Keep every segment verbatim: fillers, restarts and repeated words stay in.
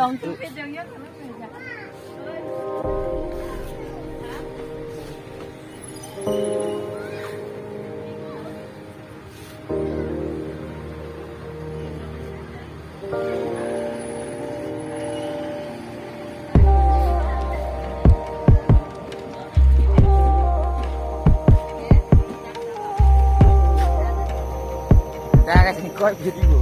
Dah, kasi ko video.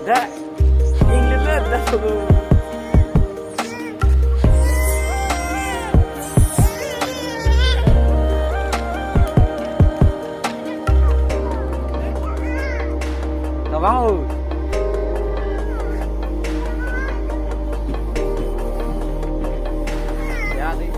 Dah, inglelet dah. Tabang o. Ya, dei.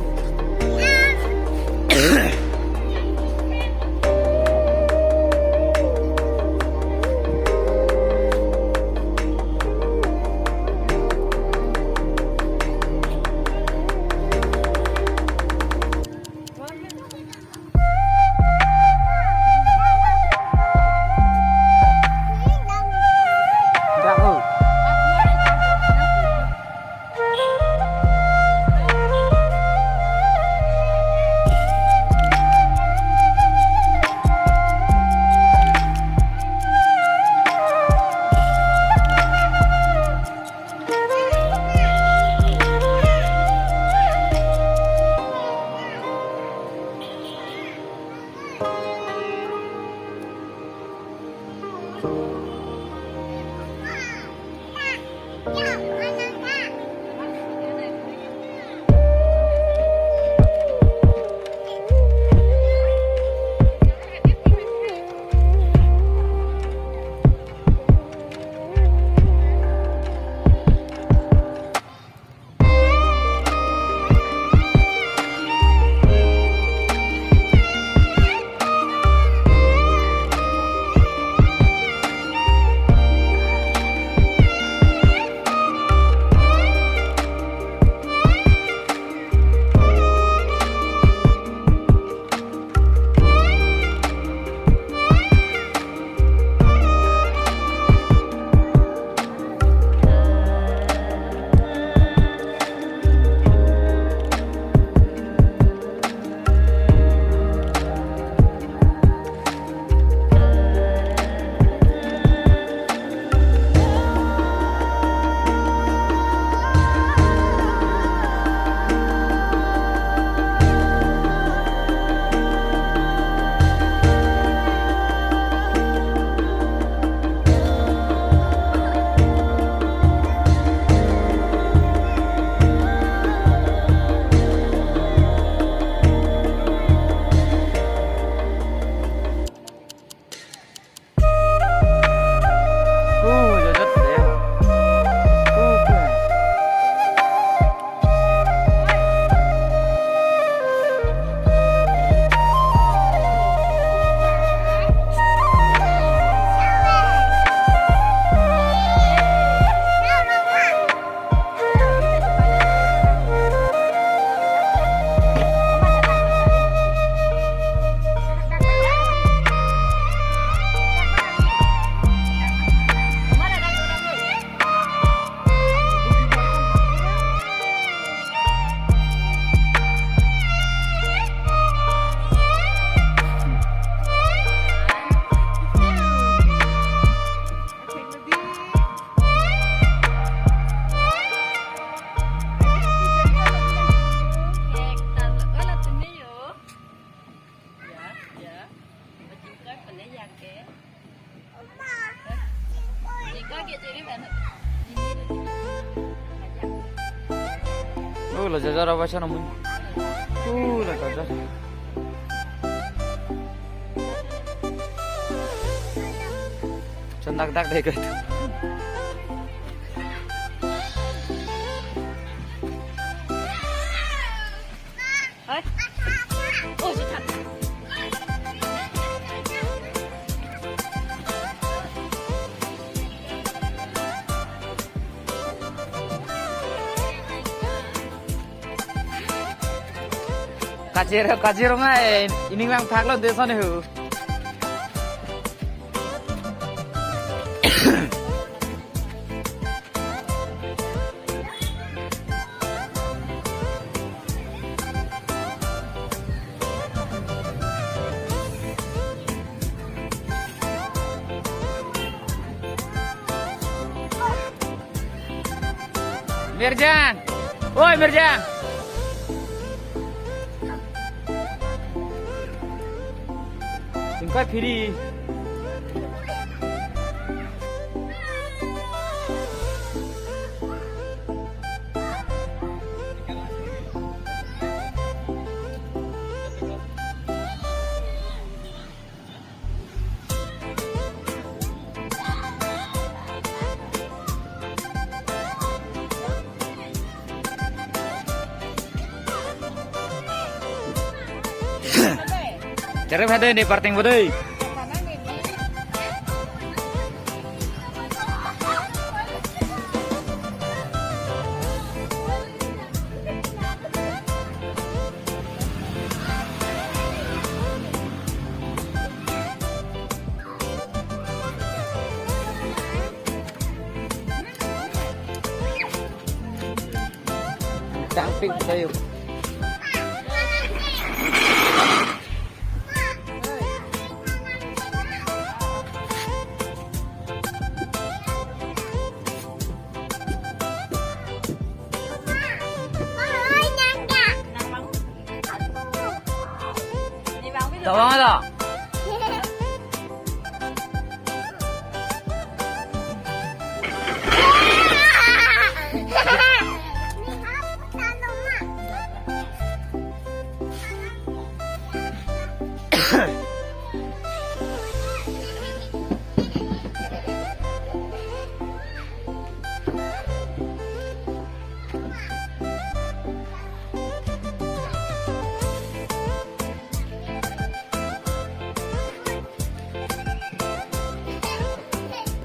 Oh, la jajar apa sana mun? Oh, la jajar. Sendak dak deh gitu. Kachir, kachir ngai, ining vangphak lo dei son hu. Mirjan. Oi, Mirjan. Singkai phiri. Chere phade ni parting bodoi. Tangpik tayo. Tawang ada.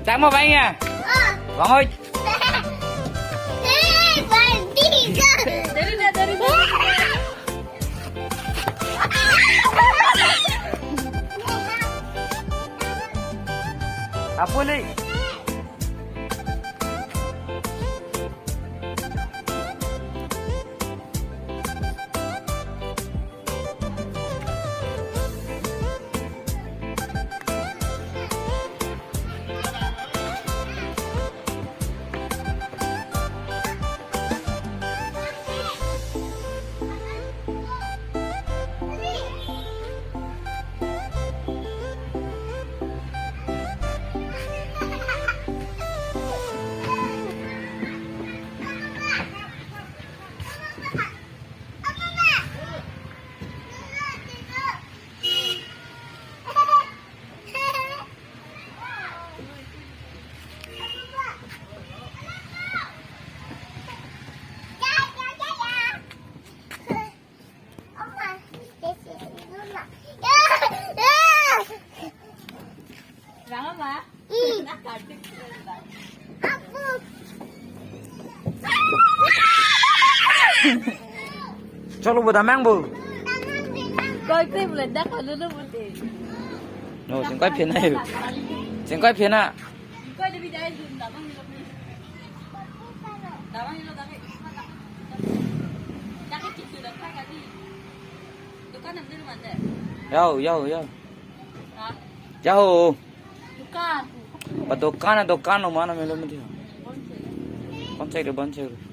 Tamo bang ya? Bang oi. Dari na, dari na. Apuli. Rang ama? Cholo bo damang bo. Koi krim le dak lalu lu bote. No, singkai phin ayo. Singkai phin a. Koi le bidai dun damang ni lo ni. Damang ni lo damang. Dak ke chichu dak ka di. Dukan nam dir mande. Yau, yau, yau. Ha? Yau. Dukan. Ba dukan, dukan lo mana melo mati. Bon se. Bon se, bon se.